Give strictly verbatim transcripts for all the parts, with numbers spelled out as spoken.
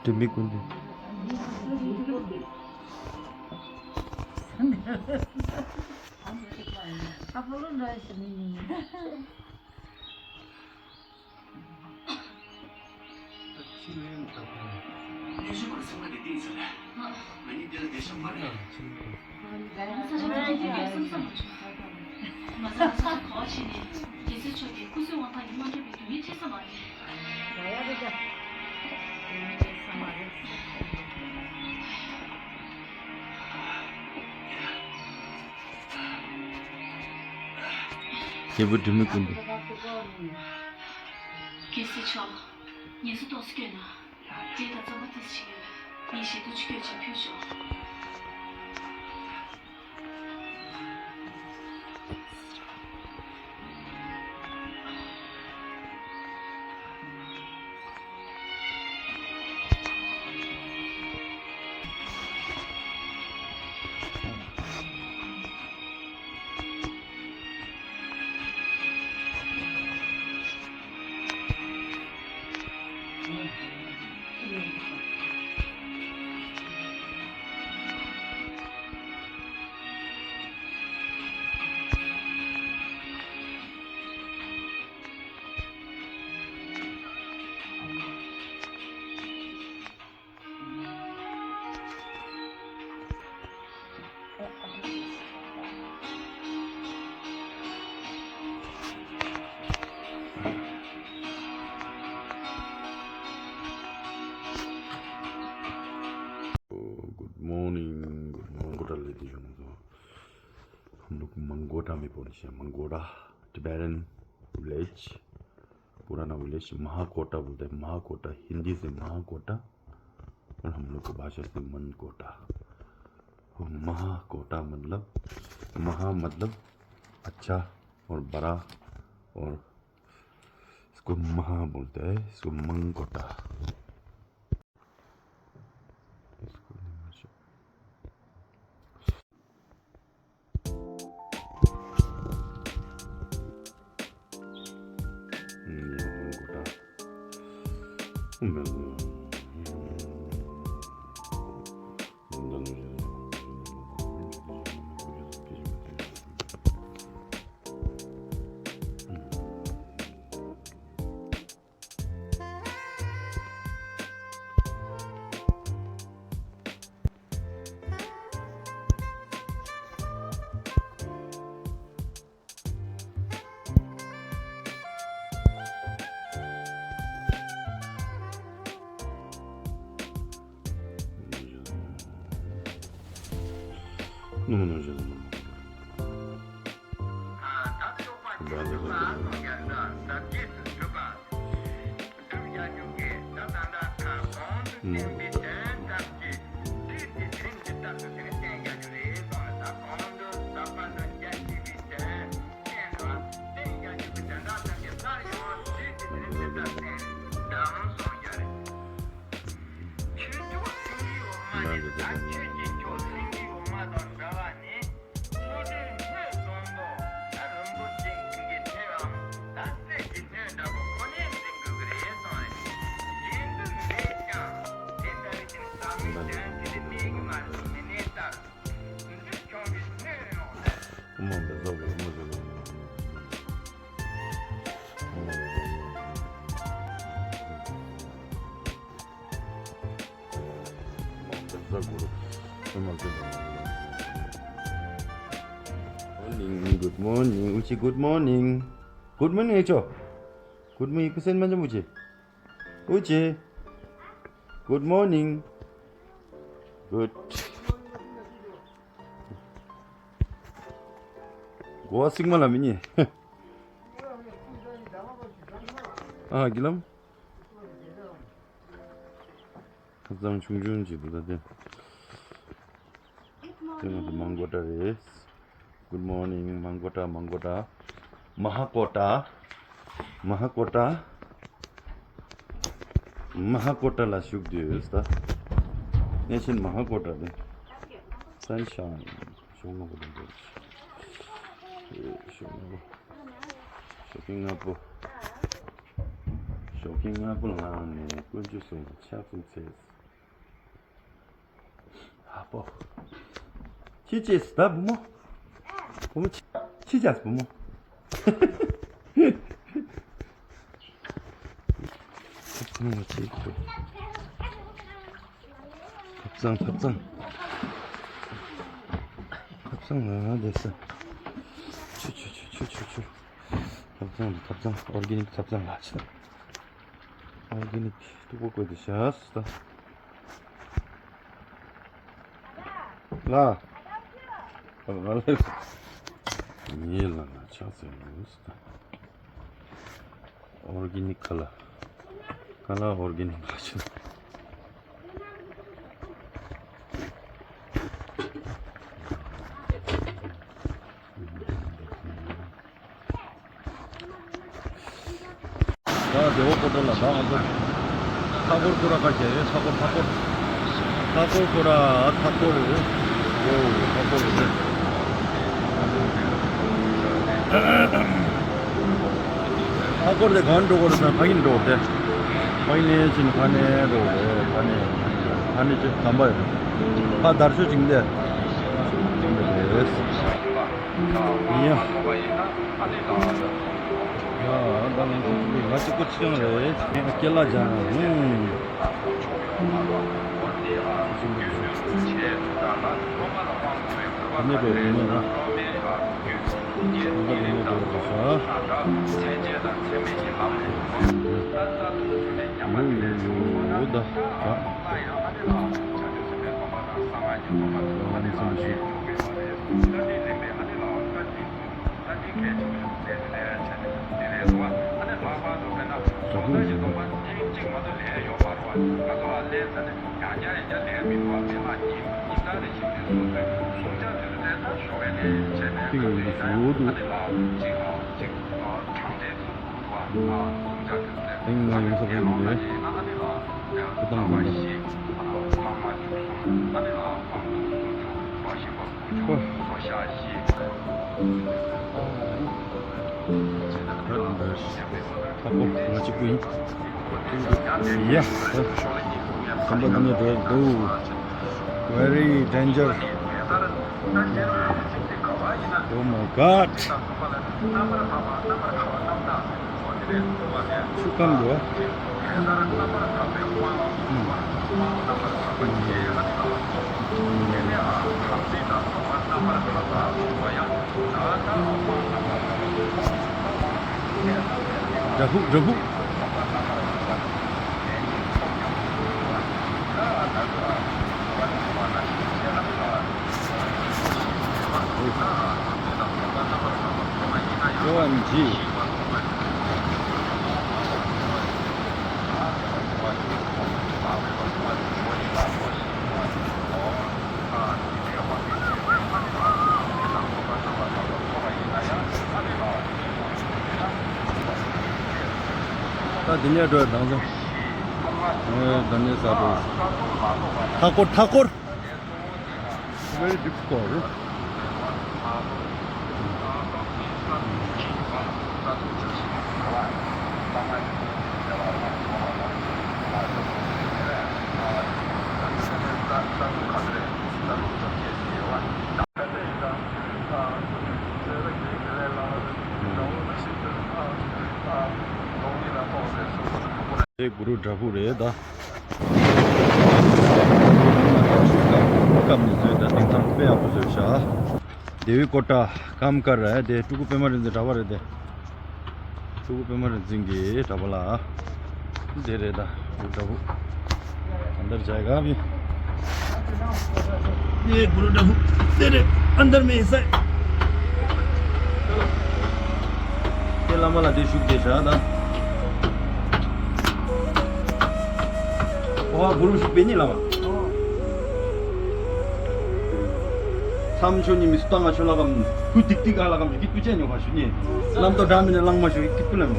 དྲི་མེད་ཀུན་ལྡན། ཨ་ཕོ་ལོ་འདྲ་ཞིག་ནི་ཡིན། ཉེ་ཞུ་ཁུ་སེམས་ཁ་དེ་ཏིང་ཟེར། ང་གཉིས་དེ་ལ་བསྡད་ཤག་མ་རེད། ང་ཚོ་ང་ཚོ་ག་བ་བྱས་ནས་རྒྱལ་སྲས་མཆོག་གི་སྐུ་གཟུགས་དབང་ཐང་གིས་མ་ཐོབ་པའི་རྒྱུ་མེད་ཆེ་ས་མ་རེད། ཡ་ཡ་རེད་ད། རྒྱུ་མེད་ཆེ་ས་མ་རེད། རྒྱལ་པོ་དྲི་མེད་ཀུན་ལྡན། རྒྱལ་སྲས་མཆོག་ངལ་གསོ་ཏོག་ཙམ་སྐྱོན་ན། འབྲས་དང་རྩམ་པ་ཏོག་ཙམ་ཞིག་ཡོད། ངས་ཞལ་ཏོག་ཅིག་སྐྱོན་བྱས་ཕུལ་ཆོག Good morning, good morning. मंगोटा लेते हैं हम लोग। हम लोग मंगोटा में पहुंचे हैं। मंगोटा, Tibetan village। पुराना विलेज महाकोटा बोलते हैं। महाकोटा, हिंदी से महाकोटा और हम लोग को भाषा से मनकोटा। और महाकोटा मतलब, महा मतलब अच्छा और बड़ा, और इसको महा बोलते हैं, इसको मंगकोटा। इसको Morning, good morning. Uchi, good morning. Good morning, Echo. Good morning, Kusen Manjam Uchi. Uchi. Good morning. Good. Goa Sigma la mini. Ah, gilam. ཁ་སང་ཆུང་ཆུང་ཅིག་འདུག་ད་དེ། དེ་ང་ཚོ་མང་གོ་ཏྲ་རེད། Good morning མང་གོ་ཏྲ། མང་གོ་ཏྲ། མ་ཧ་གོ་ཏྲ། མ་ཧ་གོ་ཏྲ། མ་ཧ་གོ་ཏྲ་ལ་བཞུགས་བསྡད་ཡོད་ད། གནས་ཆེན་མ་ཧ་གོ་ཏྲ་རེད། Sunshine ཞོགས་ང་པོ་དང་པོ། ཞོགས་ང་པོ། ཞོགས་ཀྱི་ང་པོ། ཞོགས་ཀས་སྔ་པོ་ལངས་ནས་དཀོན་མཆོག་གསུམ་ལ་ཕྱག་འཚལ་ཚེ། ཧ་པོ། ཁྱི་ཅེས་ད་བུ་མོ། བུ་མོ་ཁྱི་ཁྱི་ཅེས་བུ་མོ། ཐབ་ཚང་ལ་ཅིག་འགྲོ། ཐབ་ཚང་ཐབ་ཚང་། ཐབ་ཚང་ལ་བསྡད་ས། ཆུ་ཆུ་ཆུ་ཆུ་ཆུ་ཆུ། ཐབ་ཚང་དུ་ཐབ་ཚང་ཨོར་གེ་ནིག་ཐབ་ཚང་ལ་ཆུ། ཨོར་གེ་ནིག་ཐུག་པ་བཀོད་དེ་བཞག་ད། ལ། ལ་ལ། ངའི་ལ་ལ་ཕྱག་འཚལ་ལོ། ཨོར་གེ་ནིག་ཁ་ལ། ཁ་ལ་ཨོར་གེ་ནིག་ལ་ཆུ། ད་བདེ་བ་པོ་ཏོ་ལ་ད་ང་ཚོ་མཐའ་འཁོར་སྐོར་ར་ཁ་རྒྱག་ཡོད། མཐའ་འཁོར་མཐའ་འཁོར། མཐའ་འཁོར་སྐོར་ར་མཐའ་འཁོར་རེད། ཨོ་མཐའ་འཁོར་རེད། མཐའ་འཁོར་དེ་གང་འགྲོ་དགོས་རེད་ཟེར་ན་ཕ་གི་ནས་འགྲོ་དགོས་རེད། ཕ་གི་ནས་ཕྱིན་ཕ་ནས་འགྲོ་དགོས་རེད། ཕ་ནས་ཕ་ནས་ཅིག་དམ་པ་ཡོད། ཕ་དར་ཤོད་ཅིག་འདི་ཅིག་འདི་རེད། ཡ། ཡ། ད་ང་ཚོ་ང་གཅིག་པོ་ཆིག་རེད། ངས་སྐེ་ལ་སྦྱར་ཡང་། ཧུམ། ནེ་རོ་ནེ་ར། ང་ལ་ནེ་རོ་རེད་ཤག་ཡོ་ཡོ་ཡོ་ད་ད། ཨ་ནི་སེམས་ཤུགས། ཐུགས་ཡོད་ཀྱི་ཞུ་འདུག་དེང་ང་ཡོང་ས་ཕེབས་ཀྱི་རེད། ཁུ་ཐང་དགོན་པ། ཧོ། ད་ལྟ་ང་གཅིག་པུ་ཡིན། ཡ། ད་གོམ་པ་འདི་ནས་འགྲོ་འདུག Very danger. Oh my God. ཆུ་སྐམ་འདུག་བྲག་ཕུག་བྲག་ཕུག་ཨོ་ཨེམ་ཇི། ད་འདི་ནས་འགྲོ་དང་། ཨེ་ད་ནས་ས་འགྲོ། མཐའ་སྐོར་མཐའ་སྐོར། Very difficult. དེ་གུ་རུ་བྲག་ཕུག་རེད་ད། སྐམ་ནས་བཟོས་ད་དེང་སང་དཔེ་ཡག་པོ་བཟོས་ཤག་དེ་བའི་ཀོ་ཊ་ཀམ་ཀར་ར་དེ་སྤྲུལ་སྐུ་པད་མ་རིག་འཛིན་གྲྭ་པ་རེད་དེ། སྤྲུལ་སྐུ་པད་མ་རིག་འཛིན་གྱི་གྲྭ་པ་ལ། དེ་རེད་ད་གུ་རུ་བྲག་ཕུག अंदर जाएगा अभी। ये गुरु डबू तेरे अंदर में ऐसा है। ये लंबा ला दे शुक दे जा दा। वाह गुरु शुक बेनी लंबा। མཚམས་ཆོས་ཉི་མི་སུ་བཏང་ང་ཆོས་ལ་གམ་ཁུ་ཏིག་ཏིག་ཨ་ལ་གམ་ཞིག་ཀི་ཀུ་ཅན་ཉོ་ཁ་ཞུ་ཉེ། ལམ་དོ་འདྲ་མི་ནས་ལང་མ་ཞུ་ཀི་ཀུ་ལམ།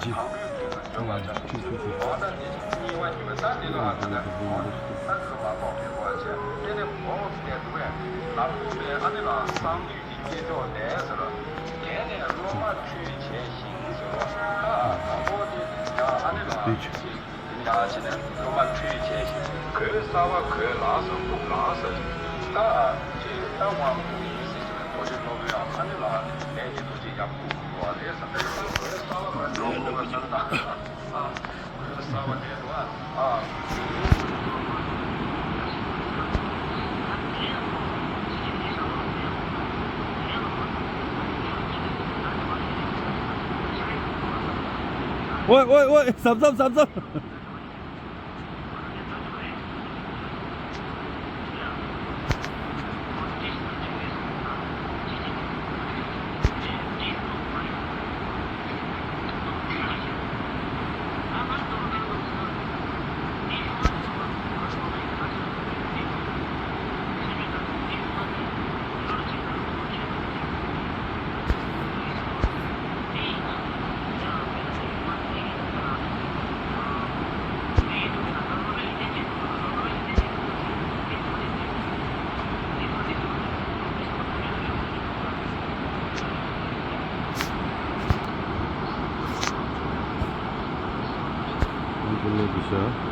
ཇི། ཡོད་པ་ཅང་གི་ཆེད་དུ་གཉིས་པ་ཉིད་ཀྱི་གཉིས་པ་ཡོད་པ་ད་འདི་ལ་ད་ནི་འོ་ད་འདི་ལ་མ་གཏོགས་པའི་བར་ཆད་དེ་ནི་འོ་དེ་འདུག་པས་ལ་ཕུག་པའི་ཨ་ནི་ལ་གསང་འདུས་ཀྱི་སྐྱེས་མཆོག་ལས་ཟེར་རོ། དེ་ནས་སློབ་མ་ཁྲུས་བྱས་ཤིང་ཟེར་རོ། ད་དང་པོ་དེ་ཡང་ཨ་ནི་ལ་ཡང་བྱས་ནས་སློབ་མ་ཁྲུས་བྱས་ཤིང་གོས་གསར་པ་གོས་ལགས་སོ་བཀུག་ལགས་སོ། ད་ཅེས་ད་དབང་བསྐུར་ཡིན་ཟེར་ནས་རྡོ་རྗེ་སློབ་དཔོན་ཨ་ནི་ལ་ལས་ཀྱི་རྡོ་རྗེ་ཡང་བཀུག་དགོས་པ་རེད་ཟེར་ནས་གོས་གསར་པ་གོས་ལགས་སོ་ད། ཨོའི་ཨོའི་ཨོའི། གཟབ་གཟབ་གཟབ་གཟབ།